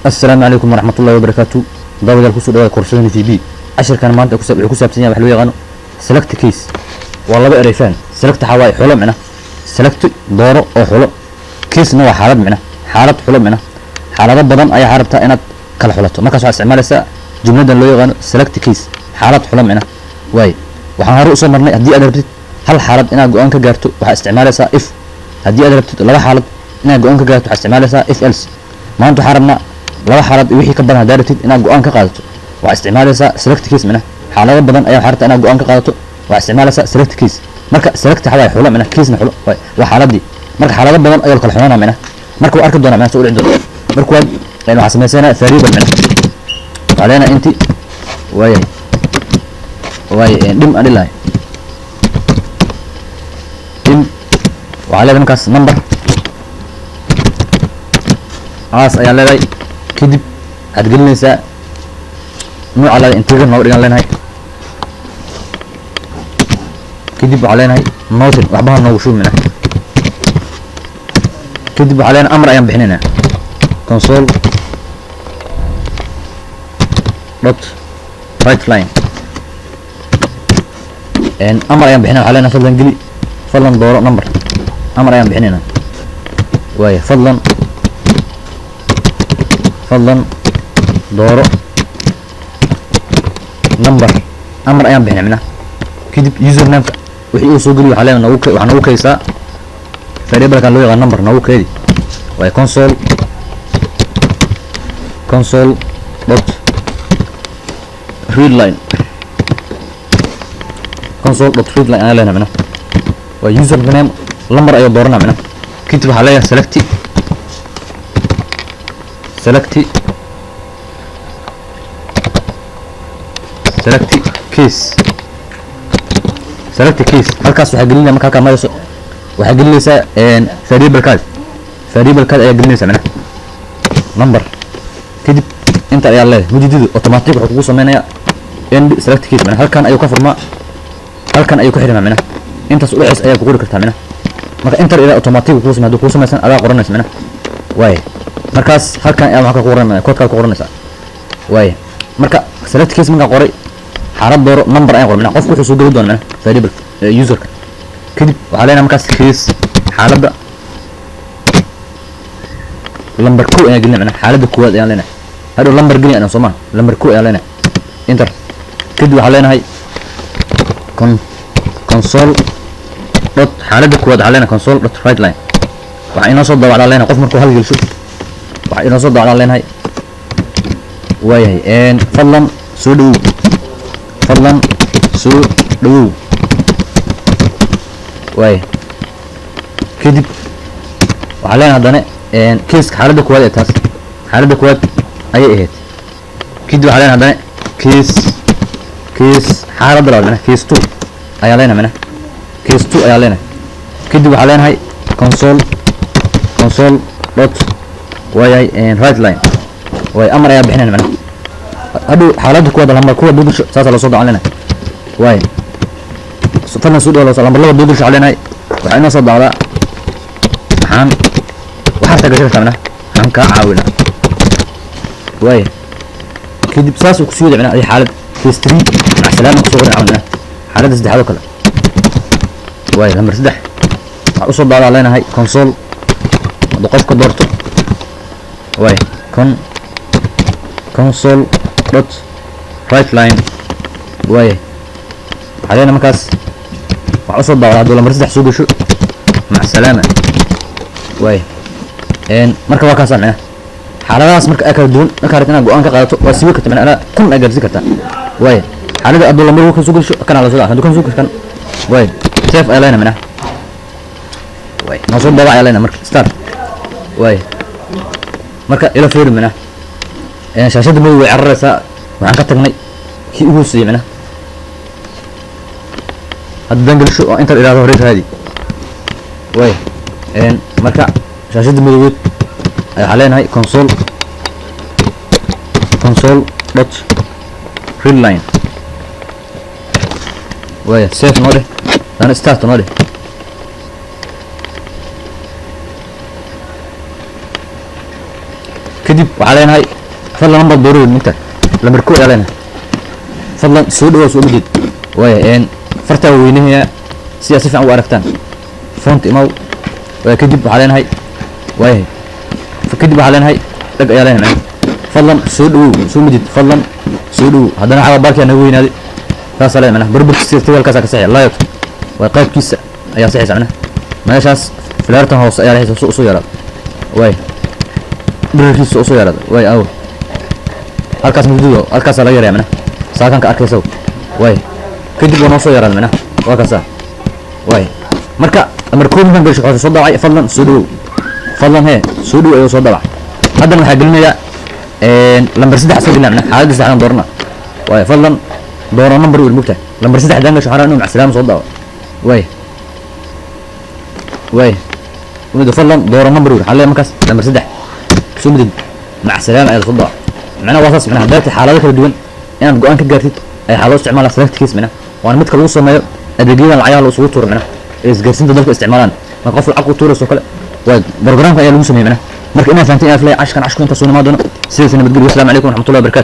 Assalaamu calaykum waraxmatullahi wabarakaatu. Daawadayaal, kusoo dhawaada koorsadani VB. Cashirkan maanta wuxuu ku saabsan yahay wax loo yaqaano select case. Waa laba erey fahan. Select waxaa waaye xulo micna, select dooro oo xulo. Case-na waa xaalad micna, xaalad xulo micna. Xaalado badan ayaa waxaa rabtaa inaad kala xulato. Markaas waxaad isticmaalaysaa jumladan loo yaqaano select case, xaalad xulo micna. Waaye, waxaan hore usoo marnay, haddii aad rabtid hal xaalad inaad go-aan ka gaarto, waxaad isticmaalaysaa if. Haddii aad rabtid laba xaalad inaad go-aan ka gaarto, waxaad isticmaalaysaa if else. Maanta waxaan rabnaa laba xaalad iyo wixii ka badan haddaa rabtid inaad go-aan ka qaadato, waxaad isticmaalaysaa select case micna. Xaalado badan ayaa waxaa rabtaa inaad go-aan ka qaadato, waxaad isticmaalaysaa select case. Marka select waxaa waaye xulo micna, case-na xulo waa xaaladii. Marka xaalado badan ayaa la kala xulanaa micna. Marka waa arki doonaa micna soo dhici doona. Marka waad waxaa samaysanaa variable micna. Waxaa leenahay inti waayahay waaye dim aan dhilahay dim. Waxaa leedahay markaas number as ayaa leedahay. Kadib waxaad gelinaysaa nooca leedahay, integer nooga dhigan leenahay. Kadib waxaa leenahay nothing, waxbaha noogu shub micna. Kadib waxaa leenahay amar ayaan bixinaynaa, console dot write line. Amar ayaan bixinaya. Waxaa leenahay fadlan geli, fadlan dooro number. Amar ayaan bixinaynaa. Waaya, fadlan dooro number, amar ayaan bixinay micnaha. Kadib usernameka wixii uu soo geliyo waxaa leenahay noogu waxaa noogu kaysaa variablekan loo yaqaan number, noogu keedi. Waaya, console dot read line, console dot read line ayaan leenahay micnaha. Waa username number ayuu dooranaa micnaha. Kadib waxaa leeyahay select case, select case. Halkaas waxaa gelinaya, marka halkaa marayso waxaa gelinaysaa variable card, variable card ayaa gelinaysaa micnaha, number. Kadib inta ayaa leedahay mujididu automatic wuxuu kugu sameynayaa end select case micnaha. Halkan ayuu ka furmaa, halkan ayuu ku xirmaa micnaha. Intaas udhexeys ayaa ku qori kartaa micnaha. Marka enter ilaa automatic kuu samey. Hadduu kuu samaysan, adaa qoranaysa micnaha. Waaye, markaas halkan ayaa waxaa ku qoran koodkaad ku qoranaysaa. Waaye, marka select case markaan qoray, xaalad dooro number ayaan qoray micnaha. Qofku wuxuu soo geli doona micnaha variable userka. Kadib waxaa leenahay markaas case xaaladda number 1 ayaan gelina micnaha. Xaaladda koowaad ayaan leenahay. Hadhow number geli anaa soo maha, number 1 ayaan leenahay, enter. Kadib waxaa leenahay console dot, xaaladda koowaad waxaa leenahay console dot write line. Waxaa inoo soo daabacdaa leenahay, qof markuu hal gelsho waxaa inoo soo daabacdaa leenahay, waayahay, fadlan soo dhawow, fadlan soo dhawow. Waaya, kadib waxaa leenahay haddana caseka xaaladda koowaad ee taas xaaladda koowaad ayay ahayd. Kadib waxaa leenahay haddana case xaaladda labaad macnaha, case two ayaa leenahay macnaha, case two ayaa leenahay. Kadib waxaa leenahay console dot, waayahay, write line. Waay, amar ayaa bixinayna macnaha. Hadhow xaaladda kuwaad lambar kuwa duugasho saasaa loo soo dacan leenahay. Waay, fadlan soo dhawo lambar laba duugasho waxaa leenahay waxaa inoo soo dacdaa maxaan waxaad taa gashan kartaa macnaha, maxaan kaa caawinaa. Waay, kadib saas uu kusii wada macnaha. Adi xaalad case three, mac salaama kusoo qoran camal macnaha, xaaladda saddexaad oo kale. Waay, lambar saddex waxaa usoo daacdaa leenahay console hadduu qofka doorto. Waay, console dot write line. Waay, waxaa leenahay markaas waxaa usoo daawada hadduu lambar saddex soo gasho, mac salaama. Waay, marka waa kaasaa micnaha xaaladahaas marka ay kala duwan. Markaa rabto inaad go-aan ka qaadato, waa sii karta micnaha, kun ay gaarsiin kartaa. Waay, xaaladda hadduu lambar ka soo gasho kana la soo dhaca, hadduu kan soo gasho kan. Waay, save ayaa leenahay micnaha. Waay, noo soo daabac ayaa leenahay marka, start. Waay, marka ila fiiri micnaha, shaashadda madow way cararaysaa. Waxaan ka tagnay kii ugu hooseeyey micnaha. Haddaan gelisho oo inta idhahdo horey raadi. Waay, marka shaashadda madowgeed ayaa waxaa leenahay console dot read line. Waaya, save noo dheh, dana start noo dheh. Kadib Kadib waxaa leenahay fadlan number dooro mugta, lambar 1 ayaa leenahay, fadlan soo dhawow. Soo majeed? Waaya, fartaa weynahayaa si aad si fiican u aragtaan. Font imaw. Waaya, kadib waxaa leenahay, waayahay, kadib waxaa leenahay dhag ayaa leenahay macnaha fadlan soo dhawow. Soo majeed? Fadlan soo dhawow. Haddana waxaa baalkiyaa naga weynaaday, saasaa leenahay macnaha barbarkiisa halkaasaa ka saxaya. Layout waa qaybkiisa ayaa saxaysa macnaha meeshaas filaartan hoose ayaa lehaysa usoo yaraada. Waay, dherarkiisa usoo yaraada. Waay, aawo halkaas mugdido, halkaasaa laga yaraya macnaha saakan ka arkaysa. Waay, kadib waa noo soo yaraada macnaha, waa kaasaa. Waay, marka lambar 1 markaan gasho, waxaa soo daawacay fadlan soo dhawow. Fadlan hee soo dhawow ayuu soo daawacay. Haddana waxaa gelinayaa lambar 3 soo gelinaya macnaha xaaladda saddexdan doorana. Waay, fadlan dooro number wiil mugtahay, lambar 3 haddaan gasho, waxaan rabaa inuu macsalaama soo daawaco. Waay, waay, umida fadlan dooro number wiil, waxaa leeyahay markaas lambar 3. Soo midid? Macsalaama ayaa soo daawac macnaha. Waa saas macnaha haddaad xaalado kala duwan inaad go'aan ka gaartid ayaa waxaa loo isticmaalaa select case macnaha. Waana midka lagu sameeyo adeegyadan lacagaha la isugu tuuro macnaha, ee isgaarsiinta dalka isticmaalaan. Marka qof lacag u tuurayso kale, waa programka ayaa lagu sameeyey macnaha. Marka inaad fahanteen ayaa filaya. Cashkan cashku inta soo nimaa doono, sidaas nabadgelyo. Wasalaamu calaykum waraxmatullahi wabarakatu.